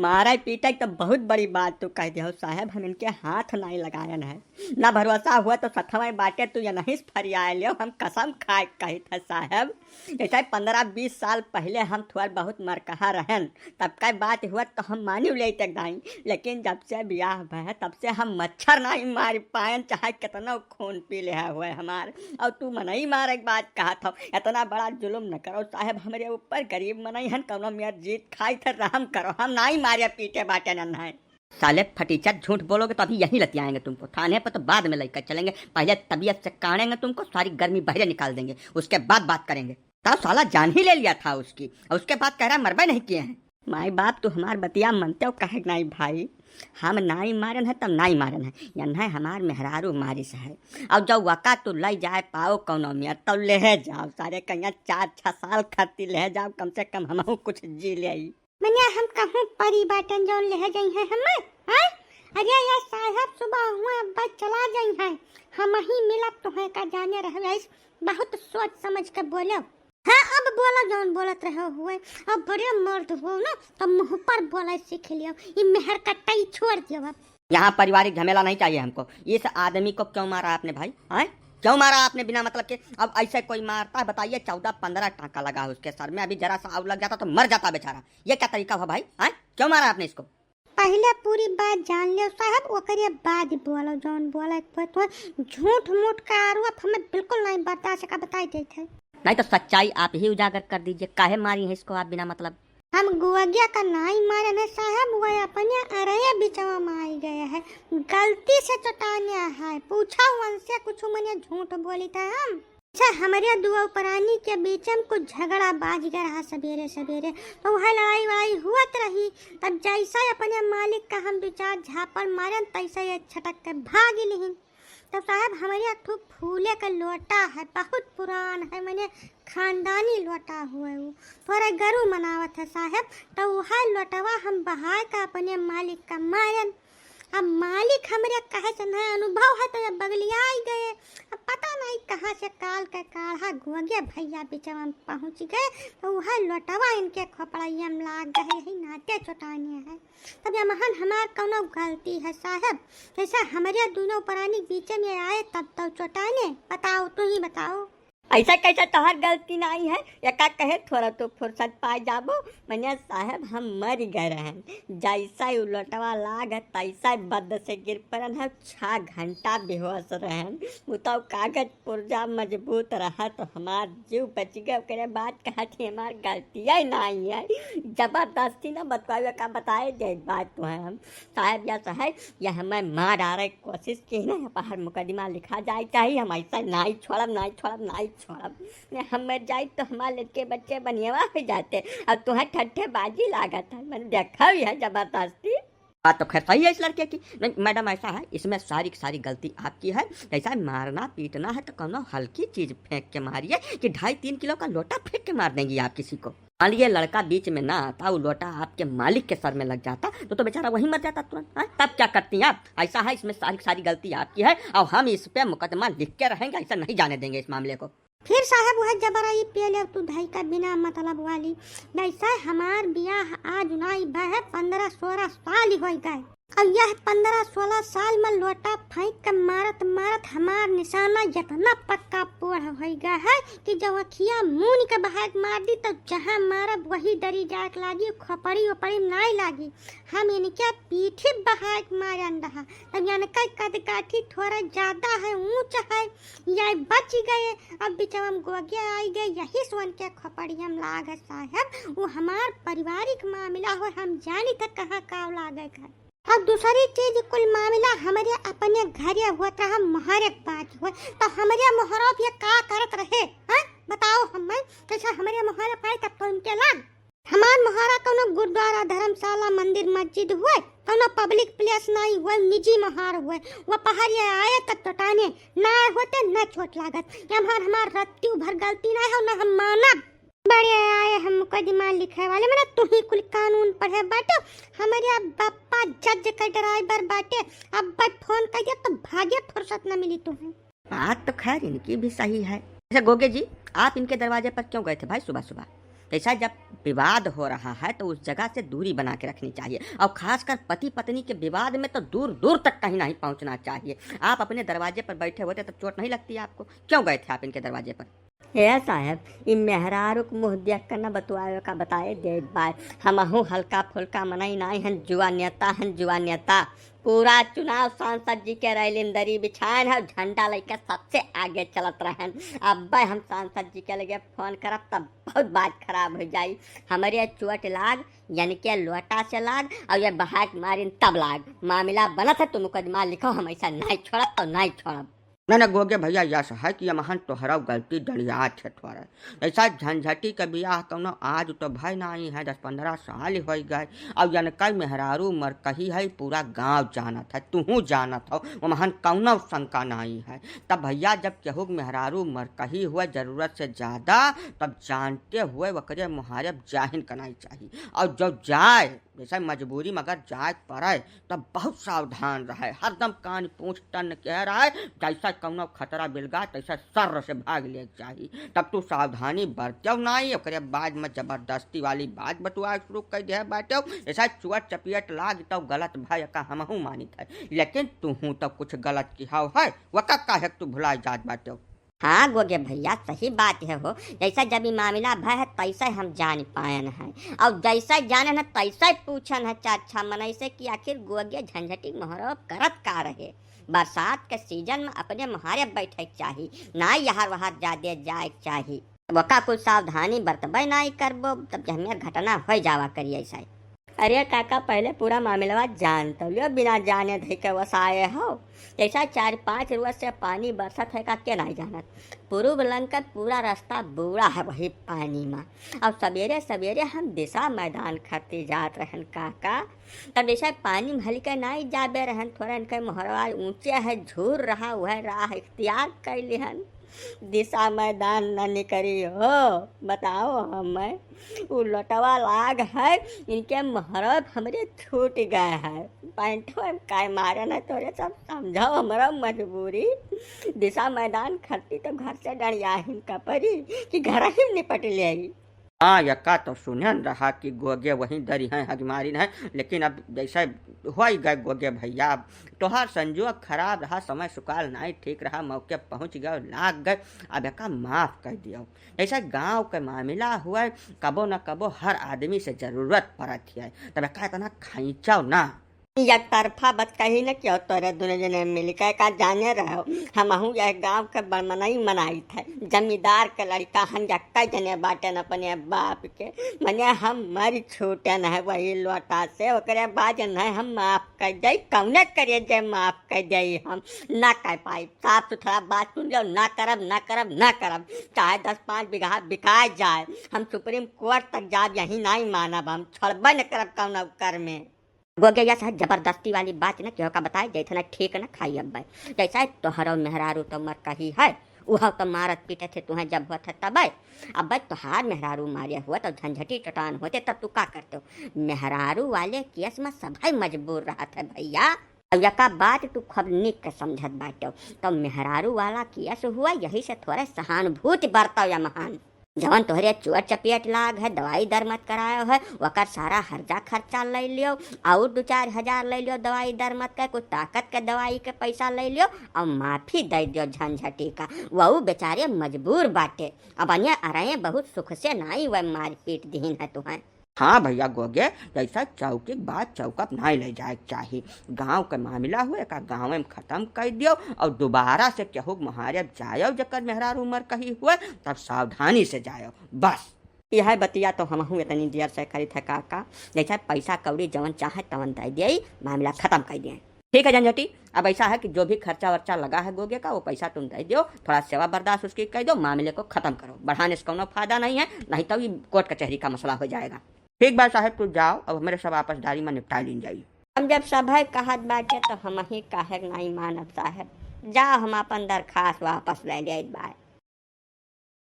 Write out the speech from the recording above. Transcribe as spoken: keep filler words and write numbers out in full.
मारे पीटे तो बहुत बड़ी बात तू कह दियो साहेब, हम इनके हाथ नाहीं लगायन है। ना भरोसा हुआ तो सथवे बाटे तू यनहीं से फरियाए लियो, हम कसम खाए कहित है साहेब। जैसे पन्द्रह बीस साल पहिले हम थोर बहुत मरकहा रहन, तब का बात हुआ तो हम मानी लेते दाई, लेकिन जब से बियाह भय है तब से हम मच्छर नाहीं मार पायन, चाहे कितना खून पी ले हुए हमार। और तू मनई मारे के बात कहत हो, इतना बड़ा जुल्म न करो साहेब हमरे ऊपर, गरीब मनई हन, कौनो मेर जीत खाई थे रहम करो, हम नाहीं मारे पीटे बाटे नन्हा है। साले फटीचर, झूठ बोलोगे तो अभी यहीं लतियाएंगे तुमको, थाने पर तो बाद में लेकर चलेंगे, पहले तबीयत से काढ़ेंगे तुमको, सारी गर्मी बहरे निकाल देंगे, उसके बाद बात करेंगे। तब साला जान ही ले लिया था उसकी, और उसके बाद कह रहा है मरबे नहीं किए हैं। माई बाप तू हमार बतिया मनते हो कहे नाई भाई, हम नाई मारन है तब नाई मारन है, यन्है हमार मेहरारू मारिस है। और जब वका तू लई जाए पाओ कौनो मेर तब ले जाओ सारे, कहिया चार छह साल खातिर ले जाओ, कम से कम हमहू कुछ जी ले। मने हम कहूँ परी बाटन जौन ले जाई है हमें, हाँ? अरे ये साहब सुबह हुआ अब चला जाई है, हम ही मिलब तुहे का जाने रहबे, बहुत सोच समझ के बोलो। हाँ, अब बोलो जौन बोलत रहे हुए। अब बड़े मर्द हो ना, तो मुँह पर बोले सीख लियो। ई मेहर कट्टई छोड़ दियो अब। यहाँ पारिवारिक झमेला नहीं चाहिए हमको। इस आदमी को क्यों मारा आपने भाई? हैं? क्यों मारा आपने बिना मतलब के? अब ऐसे कोई मारता है, बताइए, चौदह पन्द्रह टाँका लगा है उसके सर में, अभी जरा सा और लग जाता तो मर जाता बेचारा। ये क्या तरीका हुआ भाई? हैं? क्यों मारा आपने इसको? पहिले पूरी बात जान लियो साहब, ओकरे बाद बोलो जौन बोले के होए। तो झूठ मूठ का आरोप हमें बिल्कुल नहीं बर्दाश्त का, बताई देत है। नहीं तो सच्चाई आप ही उजागर कर दीजिए, काहे मारी है इसको आप बिना मतलब? हम गोगिया का नाई मारे हैं साहब, वह अपने अरये बिचवा में आई गए है, गलती से चोटाने है। पूछा उनसे कुछ, मने झूठ बोली था हम। अच्छा, हमरे दुआ प्राणी के बीच में कुछ झगड़ा बाज गया रहा सबेरे सबेरे, तो वह लड़ाई वड़ाई हुअत रही। तब जैसा ही अपने मालिक का हम दो चार झापड़ मारन, तैसा ही छटक के भाग लिहिन। तब साहब, हमरे एक ठो फूले का लोटा है, बहुत पुरान है, मने खानदानी लोटा हुए वो, थोड़ा गरु मनावत है साहब। तो वह लोटवा हम बहाय का अपने मालिक का मारन। अब मालिक हमरे कहे से नहीं अनुभव है, तो ये बगलियाई गए। अब पता नहीं कहाँ से काल के काढ़ा गोगे भैया बिचवा में पहुँच गए, तो वह लोटवा इनके खोपड़ैया में लाग गए, यही नाते चोटाने है। तब ये महन हमार कौनो गलती है साहब, जैसे हमरे दोनों प्राणी के बीच में आए तब तो चोटाने। बताओ, तू ही बताओ। ऐसा कैसा तोहर गलती नहीं है? एका कहे थोड़ा तो फुर्सत पाए जाबो। मने साहब, हम मर गए रहन, जैसा ही उ लोटवा लाग है तैसा ही बद से गिर पड़न है, छह घंटा बेहोश रहन। उ तो कागज पुर्जा मजबूत रहा तो हमार जीव बच गए, ओकरे बाद कहा थी हमार गलतिया ही नहीं है। जबरदस्ती ना बतवावे का बताए दे बात तो है हम साहब, या साहब, या हमें मार डारे कोशिश की ना, पहाड़ मुकदमा लिखा जाए चाहिए, हम ऐसा नहीं छोड़ब, नहीं छोड़ब, नहीं छोड़ब। ने हम मर जाई तो हमारे लड़के बच्चे बनियावा हो जाते। अब तुम्हें ठट्ठेबाजी लागत है, मैंने देखा भी है जबरदस्ती। बात तो खैर सही है इस लड़के की। नहीं मैडम, ऐसा है, इसमें सारी की सारी गलती आपकी है। जैसा है, मारना पीटना है तो कौनो हल्की चीज फेंक के मारिए कि ढाई तीन किलो का लोटा फेंक के मार देंगी आप किसी को। मान लीजिए लड़का बीच में ना आता, वो लोटा आपके मालिक के सर में लग जाता तो, तो बेचारा वहीं मर जाता तुरंत। हाँ? तब क्या करती हैं आप? ऐसा है, इसमें सारी की सारी गलती आपकी है और हम इस पे मुकदमा लिख के रहेंगे, ऐसा नहीं जाने देंगे इस मामले को। फिर साहब वह जबरई पिए ले तू धई का बिना मतलब वाली। जैसे हमार बियाह आज नाई बा है, पन्द्रह सोलह साल ही होई गए। अब यह पन्द्रह सोलह साल में लोटा फेंक के मारत मारत हमार निशाना इतना पक्का पोढ़ होई गया है कि जब अखिया मून के बहार मार दी तो जहाँ मारब वही दरी जाए के लागी, खोपड़ी ओपड़ी नाई लागी। हम इनके पीठी बहार मारन रहा, तब इनका कद काठी थोड़ा ज्यादा है, ऊंच है, यह बच गए। अब बिचवा में गोगे आई गए, यही से उनके खोपड़िया में लाग है साहब। वो हमार पारिवारिक मामला हो, हम जानी थे कहाँ काव लागे है। अब दूसरी चीज, कुल मामला हमरे अपने घरे होत रहा, मोहरे के बात हो, तो हमरे मोहरा पे का करत रहे, हाँ? बताओ हमें, जैसे हमरे मोहरे पाए तब तो इनके लाग। हमार मोहरा कौनो गुरुद्वारा, धर्मशाला, मंदिर, मस्जिद हुए, कौनो पब्लिक प्लेस नहीं हुए, निजी मोहार हुए, वो पहाड़िया आए तब चोटाने, ना आए होते ना चोट लागत। ये हमार, हमार रत्ती भर गलती नहीं हो, ना हम मानब। बड़े आए हम मुकदमा लिखे वाले, मने तू ही कुल कानून पढ़े बाटे, हमरे बप्पा जज के ड्राइवर बाटे, अब फोन कर दिया तो भागे फुर्सत न मिली तुम्हें। बात तो खैर इनकी भी सही है। अच्छा गोगे जी, आप इनके दरवाजे पर क्यों गए थे भाई सुबह सुबह? जैसा जब विवाद हो रहा है तो उस जगह से दूरी बना के रखनी चाहिए, और खासकर पति पत्नी के विवाद में तो दूर दूर तक कहीं नहीं पहुंचना चाहिए। आप अपने दरवाजे पर बैठे होते तब चोट नहीं लगती आपको? क्यों गए थे आप इनके दरवाजे पर? हे साहेब, ई मेहरारू के मुँह देख के न बतुआवे का बताए देत बाय। हमहू हल्का फुल्का मनई नाई हन, जुआ नेता हन, जुआ नेता। पूरा चुनाव सांसद जी के रैली में दरी बिछाएन है, झंडा लेके सबसे आगे चलत रहन। अब्बे हम सांसद जी के लगे फोन करब तब बहुत बात खराब हो जाई। हमरे चोट लाग, यानी के लोटा से लाग, और ये बहाक मारिन तब लाग। मामला बनत है तो मुकदमा लिखो, हम ऐसा नहीं छोड़ब तो नहीं छोड़ब। ना, ना, गोगे भैया, यस है कि यमहन तोहरा गलती डरियात है थोड़ा। ऐसा झंझटी के बियाह कौनो आज तो भय नाई है, दस पन्द्रह साल होइ गए। और यनका मेहरारू मरकही है, पूरा गांव जानत है, तुहू जानत हो, वमहन कौनो शंका नाई है। तब भैया, जब केहू के मेहरारू मरकही हुए जरूरत से ज्यादा, तब जानते हुए वकरे मुहारे जाहिन करना चाहिए। और जब जाए जैसे मजबूरी में अगर जाए के पड़े, तब बहुत सावधान रहे, हरदम कान पूछ टन के रहे। जैसा कौनो खतरा बिलगा, तैसा सर्र से भाग ले के चाही। तब तू सावधानी बरत्यो नाई, ओकरे बाद में जबरदस्ती वाली बात बतुआ शुरू कर दे बाट्यो। ऐसा चोट चपेट लाग तो गलत भय का हमहू मानित है, लेकिन तुहू तो कुछ गलत किहाव है, वका काहे के तू भुलाए जात बाट्यो? हाँ गोगे भैया, सही बात है हो। जैसा जब ई मामला भय है, तैसे हम जान पायन है। और जैसा जानन है, तैसे पूछन है चार छह मनई से कि आखिर गोगे झंझटी मोहरो करत का रहे। बरसात के सीजन में अपने मोहारे बैठे के चाही, ना यहर वहर जादे जाए के चाही। वका कुछ सावधानी बरतबे नाई करबो, तब हमें घटना हो जावा करी ऐसा। अरे काका, पहले पूरा मामलवा जान तो लियो, बिना जाने धई के वसाए हो। जैसा चार पाँच रोज से पानी बरसत है का के नाई जानत। पूर्व लंग के पूरा रास्ता बूढ़ा है वही पानी में। अब सवेरे सवेरे हम दिशा मैदान खातिर जात रहन काका, तब जैसे पानी में हल्के नाई जाबे रहन, थोड़ा इनके मोहरवा ऊंचे है, झूर रहा, वह राह इख्तियार कर लिहन। दिशा मैदान न निकरी हो, बताओ हमें। उ लोटवा लाग है, इनके महरब हमरे छूट गए है। पैंटो में काय मारे न तोरे, सब समझो हमरा मजबूरी। दिशा मैदान खरती तो घर से डरियाहिन का परी कि घर ही में निपट ले आई। हाँ, यका तो सुनन रहा कि गोगे वहीं दरी हैं, हजमारिन हैं, लेकिन अब जैसे हो ही गए गोगे भैया, अब तोहार संजोग खराब रहा, समय सुकाल नाई ठीक रहा, मौके पहुँच गए, लाग गए, अब एका माफ कर दियो। जैसे गाँव के मामला हुआ, कबो न कबो हर आदमी से जरूरत पड़त है, तब एका इतना खींचो ना। एक तरफा बात कही न क्यों, तोरे दुनो जने मिलके का जाने रहो, हमहू यह गाँव के बड़मनई मनाइत है, जमींदार के लड़का हम यक्का जने बाटेन अपने बाप के, मने हम मर छूटेन है वही लोटा से, ओकरे बाद न हम माफ कर जाई, कौने करे जे माफ कर जाई, हम ना कर पाई। साफ सुथरा बात सुन लो, ना करब, ना करब, ना करब, चाहे दस पाँच बीघा बिकाए जाए, हम सुप्रीम कोर्ट तक जाब, यही नाई मानब, हम छोड़बे न करब कौनो कर में। गोगे यस है, जबरदस्ती वाली बात न केहू का बताए, जैसे न ठीक न खाई अब्बे। जैसा है तोहरो मेहरारू तो मरकही है, उहो तो मारत पीटत है तुहें जब होत है तबे। अब्बे तोहार मेहरारू मारे हुआ तो झंझटी चटान होते तब तू का करते हो? मेहरारू वाले केस में सभे मजबूर रहत है भैया। अब यका बात तू खूब निक के समझत बाटे, तो मेहरारू वाला केस हुआ, यही से थोड़े सहानुभूति बरतो या महान। जवन तोहरे चोट चपेट लाग है, दवाई दर मत करायो है, वकर सारा हर्जा खर्चा ले लियो, और दो चार हजार ले लियो दवाई दर मत के, कुछ ताकत के दवाई के पैसा ले लियो, और माफी दे दियो झंझटी का। वहू बेचारे मजबूर बाटे, अब अन्य अरे बहुत सुख से नाई वह मारपीट दीन है तुहें। हाँ भैया गोगे, जैसा चौकी के बात चौकप नाई ले जाए के चाही। गाँव के मामला हुए का गाँव में खत्म कर दियो, और दोबारा से केहू के मुहारे जायो, जकर मेहरारू मरकही हुए, तब सावधानी से जायो, बस। यह बतिया तो हमहू इतनी देर से करित है काका, जैसे पैसा कौड़ी जवन चाहे तवन दे दिए, मामला खत्म कर दिए। ठीक है झंझटी, अब ऐसा है कि जो भी खर्चा वर्चा लगा है गोगे का, वो पैसा तुम दे दो, थोड़ा सेवा बर्दाश्त उसकी कर दो, मामले को खत्म करो, बढ़ाने से कोनो फायदा नहीं है, नहीं तो ये कोर्ट कचहरी का मसला हो जाएगा। ठीक बा साहेब, तू जाओ, अब हमरे सब आपसदारी में निपटा लीन जाई। हम जब सभे कहत बाटे तो हम ही काहे नाई मानब साहेब, जाओ हम अपन दरखास्त वापस ले लेत बाय।